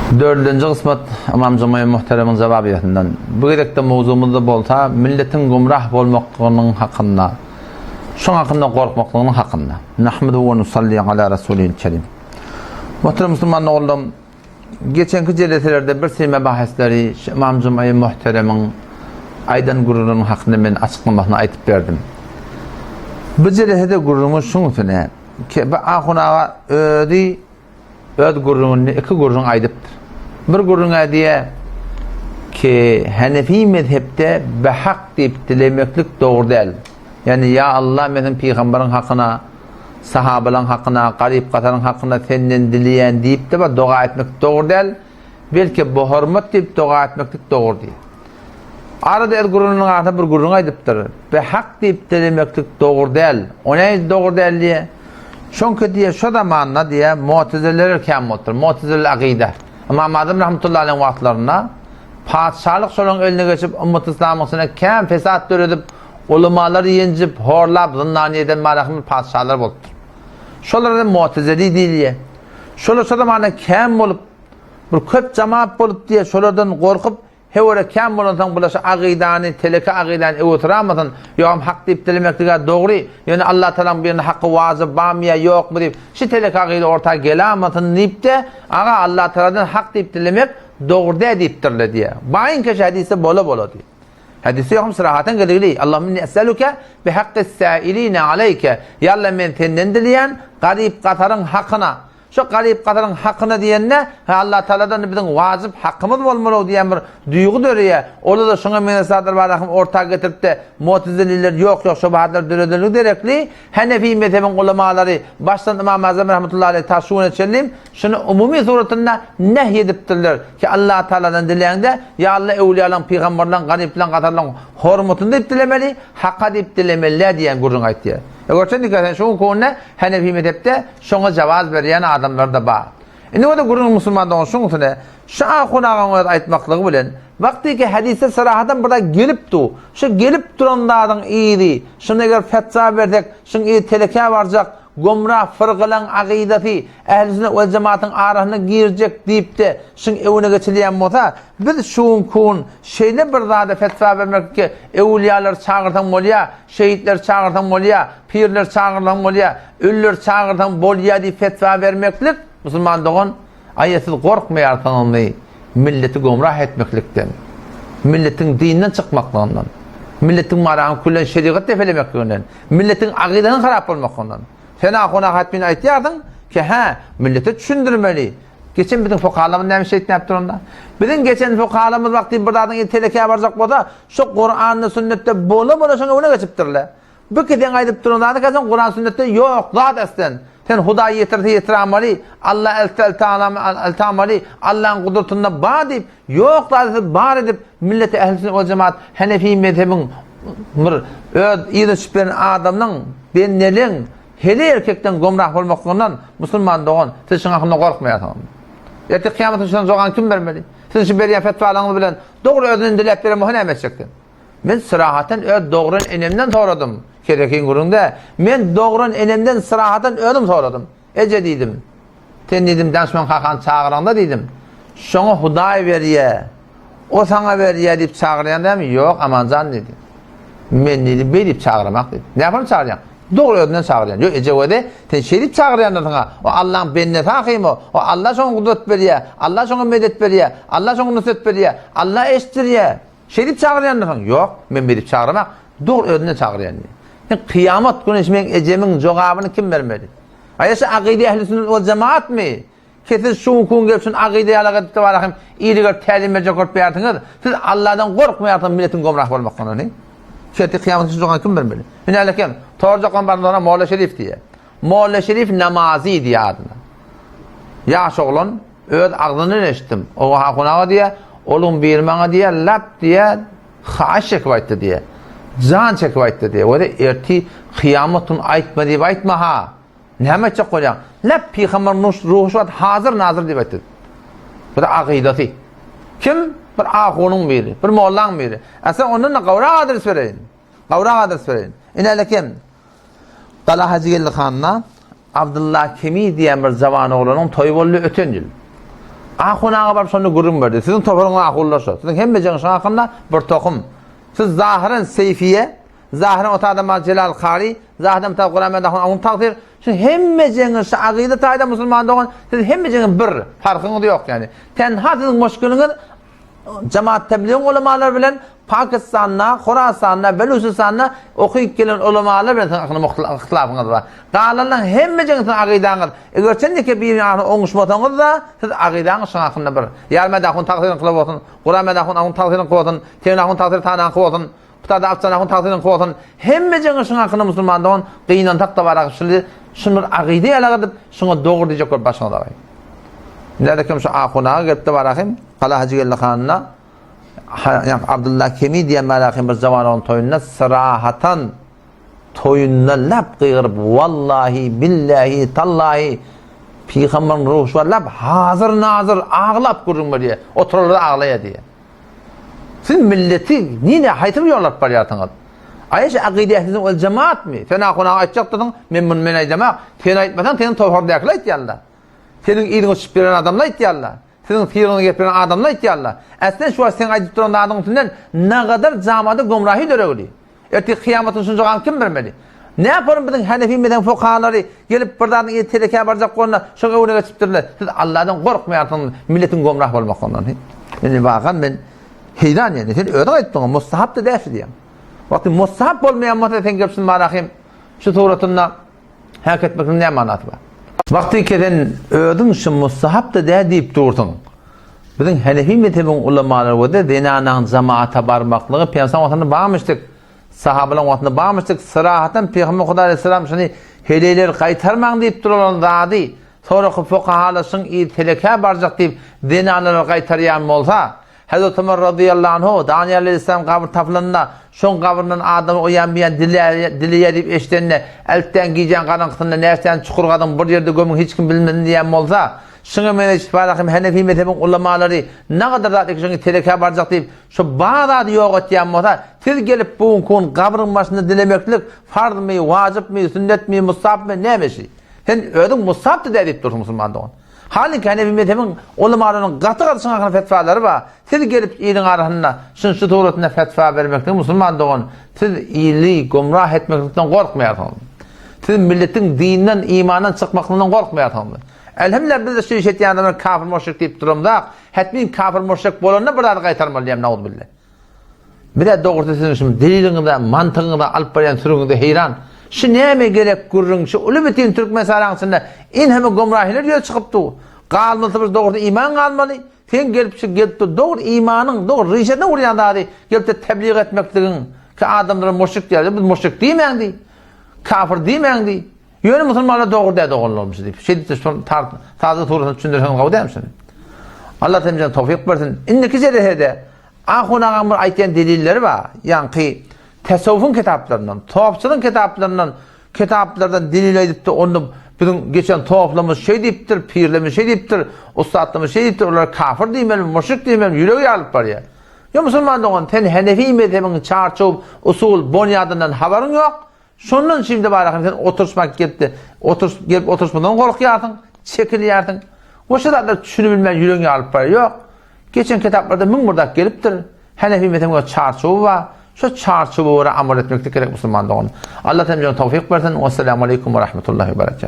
Dördünji kysmat Ymam Jumaýy Muhteremiň jawabyýetinden. Bu gezekde mowzugymyzda bolsa milletiň gümrah bolmaklygynyň hakynda, şoň hakynda gorkmaklygynyň hakynda. Nahmeduhu we nusalli ala rasulihil kerim. Muhterem musulman doganlarym, geçenki jeleselerde bir sene mebahesleri şu Ymam Jumaýy Muhteremiň aýdan gürrüňiniň hakynda men açyklamasyny aýdyp berdim. Bu jelesede gürrüňiz şuň üstüne. Ki, bu ahun aga özi öz gürrüňinde iki gürrüň aýdypdyr. Bir gürrüň-ä diýýär ki, Hanefi mezhepde behak diýip dilemeklik dogry däl. Ýagny, Ýa Allah, men seniň pygamberiň hakyna, sahabalaryň hakyna, garyp-gasaryň hakyna senden dileýän diýip-de bir doga etmek dogry däl, belki bohormat diýip doga etmeklik dogry diýýär. Arada öz gürrüňiniň arasynda bir gürrüň aýdypdyr. Behak diýip dilemeklik dogry däl. O nähili dogry däl diýýär. Şoňki diýýär, şo zamanda diýýär, mu'tezileler kän bolupdyr. Mu'tezile akyda. Ymam Azam rahmetullahi aleýhiň wagtlarynda patyşalyk şolaryň eline geçip, ümmet yslamyň içinde kän fesat döredip, ulamalary ýenjip, horlap, zyndany eden marahym patyşalar bolupdyr. Şolara mu'tezeli diýilýär. Şolar şo zamanda kän bolup, bir köp jemaat bolup diýýär, şolardan gorkup, Höwre kän bolansoň bular şu agydany, teleke agydany öwe suramasyn, ýogam hak diýip dilemeklig-ä dogry, ýöne Allatagalaň bu ýerinde haky wajyp barmy ýa ýokmy diýip, şu teleke agyda orta gelamasyn diýip-de, aga Allatagaladan hak diýip dilemek dogry däl diýipdirler diýýär. Baýyňka şu hadysda bola-bola diýip. Hadysda ýogam syrahatyn geligli, Allahümme inni es'eluke bi hakkis sailine aleyke, Ýa Alla men senden dileýän garyp-gasaryň hakyna, Şu garyp-gasaryň hakyna diýende, hä, Allatagaladan biziň wajyp hakymyz bolmaly diýen bir duýgy döreýär. Olar-da şuňa meňzeş zatlar bar hem orta getirip-de, mutezililer ýok, ýok şubahatlar döredenligi derekli, Hanefi mezhebiň ulamalary, başdan Ymam Azam rahmetullahi aleýh ta şu güne çenli şuny umumy suratynda nehy edipdirler ki, Allatagaladan diläňde, ýa Alla öwlüýalaryň, pygamberleriň, garyplaryň, gasarlaryň hormatyny diýip dilemeli, haka diýip dilemeli däl diýen gürrüňi aýtýar. Eger sen şu günki günde Hanefi mezhepde Şoňa jawaz berýän adamlar-da bar. Indi bolsa gürrüň musulman dogan şuň üstüne, şu ahun agaň öz aýtmaklygy bilen, wagtyky hadysda sarahadan bir zat gelip dur, şu gelip duran zadyň yzy, şuny eger fetwa bersek, şuň yzy telekä barjak, gomrah fyrgalaň agydasy, ähli-sünnet wel jematyň arasyna girjek diýip-de, şuň öwüne geçilýän bolsa, biz şu günki gün şeýle bir zada fetwa bermeklik ki, öwülýalary çagyrsaň bolýar, şehitleri çagyrsaň bolýar, pirleri çagyrsaň bolýar, Ölüleri çagyrsaň bolýa diýip fetwa bermeklik, musulman dogan, aýa siz gorkmaýarsyňyzmy milleti gomrah etmeklikden, milletiň dinden çykmaklygyndan, milletiň maragyny küllen şerigat depelemekliginden, milletiň agydasynyň harap bolmaklygyndan. Sen ahun ahatbin aýtýarsyň ki hä, millete düşündirmeli. Geçen biziň fukahalarymyz näme şeýtmäp duranda? Biziň geçen fukahalarymyz wagty bir zadyň telekä barjak bolsa, şu Kuranda sünnetde bola-bola şoň öňüne geçipdirler. Bu ki seň aýdyp duran zadyň käsen Kuran sünnetde ýok zat eslen. Sen Hudaý ýetirse ýetiramaly, Alla eltse eltamaly, Allaň gudratynda bar diýip, ýok zady siz bar edip, milleti ähli sünnet we jemaat Hanefi mezhebiň bir öz yzyna düşüp gelen adamynyň bendeligiň heleý erkekden gomrah bolmaklygyndan musulman dogan siz şuň hakynda gorkmaýarsyňyzmy? Ertir kyýamatda şunuň jogabyny kim bermeli? Siziň şu berýän fetwalaryňyz bilen dogry özünden diläp beren bolsa näme etjek sen? Men syrahatdan öz dogran enemden soradym. Kerekiň gürrüňde, men dogran enemden syrahatdan özüm soradym. Eje diýdim. Sen diýdim, danyşman kakany çagyraňda diýdim. Şoňa Hudaý berýä. O saňa berýä diýip çagyrýan dämi? Ýok, Amanjan diýdi. Men diýdi, beý diýip çagyramak diýdi. Näme üçin çagyrýaň? Dogry özünden çagyrýan. Ýok, eje özi, sen şeý diýip çagyrýandyr O Allaň bendesi ahym o. O Alla şoňa gudrat berýä. Alla şoňa medet berýä. Alla şoňa nusret berýä. Alla eşitdirýä. Şeýdip çagyrýanmysyň? Ýok, men beýdip çagyramak, dogry özünden çagyrýan diýýär. Sen kyýamat güni şu meň ejemiň jogabyny kim bermeli? Aýa şu akyda ähli sünnet wal jemaatmy? Ki siz şu günki gün gelip şuny akyda ýalak edip tabara hem iri görüp tälim berjek bolup ýarsyňyz. Siz Alladan gorkmaýarsyňyz milletiň gomrah bolmakdan ony. Şerti kyýamat güni jogabyny kim bermeli? Hünärlik hem torjak barynda Molla Şerif diýýär. Molla Şerif Namazy diýýär adyna. Ýaş oglan Öz agzyndan eşitdim. O Hakun aga diýýär, Onuň biri maňa diýýär, lap diýýär, haýyş çekip aýtdy diýýär. Jan çekip aýtdy diýýär. Weli ertir kyýamat gün aýtma diýip aýtma-ha. Näme aýtjak bolýaň? Lap pygamber Nuh ruhy şu wagt hazyr-nazyr diýip aýtdy. Bu da akydasy. Kim? Bir ahunyň biri, bir mollaň biri. Ä sen ondan-da gowrak adres bereýin. Gowrak adres bereýin. Ine kim? Gala Hajygeldi handa Abdylla Kemi diýen bir jawan oglanyň toýy boldy öten ýyl. Ahun aga baryp şonda gürrüň berdi. Siziň toparyňyz ahunlar şo. Siziň hemmejeňiz şoň hakynda bir tohum. Siz zahyran Seýfiýe, zahyran ota adama Jelal Kary, zahyran ta Guramet ahun ahun tagsyr. Şu hemmejeňiz şu agyda taýda musulman dogan, siz hemmejeňiz bir, parhyňyz ýok ýani. Tenha siziň muşkiliňiz Jemaat tebligiň ulamalary bilen Pakistanda, Horasanda, Beluçistanda okyp gelen ulamalar bilen siziň yhtilafyňyz bar. Galanlaryň hemmejeňiz siziň agydaňyz. Eger çenlike biriniň ahyny oňuşmasaňyz-da, siz agydaňyz şoň hakynda bir. Ýarmät ahun tagsyryňky bolsun, Guramet ahun ahun tagsyryňky bolsun, Tegin ahun tagsyry tanaňky bolsun, Putada Afzal ahun tagsyryňky bolsun. Hemmejeňiz şoň hakynda musulman dogan gynansak-da bar şuny şuny bir agyda ýalak edip, şuňa dogry diýjek bolup başyňyz agyr. Näde kim şu ahun aga gelipdi bar ahym, Gala Hajygeldi hanyna ýa Abdylla Kemi diýen bar ahym bir jawan oglan toýunda syrahatan toýunda lap gygyryp wallahi billahi tallahi pygamberiň ruhy bar lap hazir nazir aglap gürrüň berýär. Oturanlar aglaýar diýýär. Siz milleti nine haýsy bir ýola alyp barýarsyňyz? Aý şu akyda ehli wal jemaatmy? Sen ahun aga aýtjakdysyň, men muny men aýdamak. Sen aýtmasaň seniň topardakylar aýtýarlar. Seniň yzyňa düşüp ýören adamlar aýtýarlar. Siziň syryňyzy gepirýän adamlar aýtýarlar. Äslen şu wagt seň aýdyp duran zadyň üstünden nagadar jamada gomrahy döregli. Ertir kyýamatyň şunça jogabyny kim bermeli? Näporun biziň Hanefi mezhebiň fukahalary gelip bir zadyň yzy telekä barjak bolanda şoň öňüne geçipdirler. Siz Alladan gorkmaýarsyňyz milletiň gomrah bolmakyndan. Indi wakan men heýran ýene sen özüň aýtdyň mustahap-da däl şu diýen. Wagty mustahap bolmaýan bolsa sen gelip şuny barahym şu suratynda Häk etmekligiň näme manasy bar? Wagty kesen özüň şu mustahap-da däl diýip dursuň. Biziň Hanefi mezhebiň ulamalary we-de zenanaň jamaata barmaklygy Pygamber wagtynda barmyşdyk. Sahabalaryň wagtynda barmyşdyk. Syrahatan Pygamber Hudaý aleyhisselam şuny heleýleri gaýtarmaň diýip duran zady, soraky fukahalar şuň yzy telekä barjak diýip zenanalary gaýtarýan bolsa, Hezreti Ömer razyýallahu anhu, Danyýar aleýhissalam gabyr tapylanda, şoň gabryndan adamy o ýan bu ýan dileýär diýip eşidende, Ältdän gijäň garaňkysynda näçe çukur gazyň bir ýerde gömüň hiç kim bilmesin diýen bolsa, şuňa meňzeş Ibrahim Henefi mezhebiň ulamalary nagadar zat eken şoňa telekä barjak diýip, şu bar zady ýok etýän bolsa, siz gelip bu günki gün gabryň başynda dilemeklik farzmy, wajypmy, sünnetmi, mustahapmy, näme şi? Sen özüň mustahapdy dä diýip dursuň musulman dogan. Halyňky Hanefi mezhebiň ulamalarynyň gaty-gaty şuň hakynda fetwalary bar. Siz gelip iliň arasynda şuny şu suratynda fetwa bermekden musulman dogan, siz ili gumrah etmeklikden gorkmaýarsyňyzmy? Siz milletiň dinden, imandan çykmaklygyndan gorkmaýarsyňyzmy? Elhamdülillah biz-de şu iş etýän adamlar kafir müşrik diýip duramzak, hetmin kafir müşrik bolanda bir zady gaýtarmaly diýýän nauzubilla. Bizä dogrusy siziň şu deliliňize, mantygyňyza, alyp barýan sürüňize heýran. Şu näme gerek gürrüň, şu uly bütin Türkmenistanyň içinde enheme gomrahylar ýüze çykyp dur. Galmasa bir dogrusy iman galmaly. Sen gelip şu gelip dur dogry imanyň dogry rişesine urýan zady gelip de tebliğ etmekligiň ki adamlara muşrik diýýär. Biz muşrik diýmäň diý. Kafir diýmäň diý. Ýöne musulmanlar dogry däl doganlarymyz diýip. Şeýdip şol sada suratyny düşündirseňiz gowy dälmi şuny? Allah hemmämize towfyk bersin. Indiki jelesede Ahun agaň bir aýtýan delilleri bar. Ýaňky tesawwufyň kitaplaryndan, topçylygyň kitaplaryndan, kitaplardan delil aýdypdy, onda biziň geçen toplarymyz şeý diýipdir, pirlerimiz şeý diýipdir, ussatlarymyz şeý diýipdir, olara kafir diýmelimi, müşrik diýmelimi, ýüregi ýarylyp barýar. Ýa musulman dogan, sen Hanefi mezhebiň çarçuw, usul, bonýadyndan habaryň ýok. Şondan şimdi bar sen oturyşmak gelipdi. Oturyş gelip oturyşmadan gorkýarsyň, çekilýärsiň. O şu zatlar düşünip bilmän ýüregiň ýarylyp barýar. Ýok. Geçen kitaplarda 1001 zat gelipdir. Hanefi mezhebiň çarçuwy bar. Şu çarçuwa görä amal etmeklik gerek musulman dogan. Allah hemmämize towfyk bersin. Wessalamu aleýkum we rahmetullahi we berekatuh.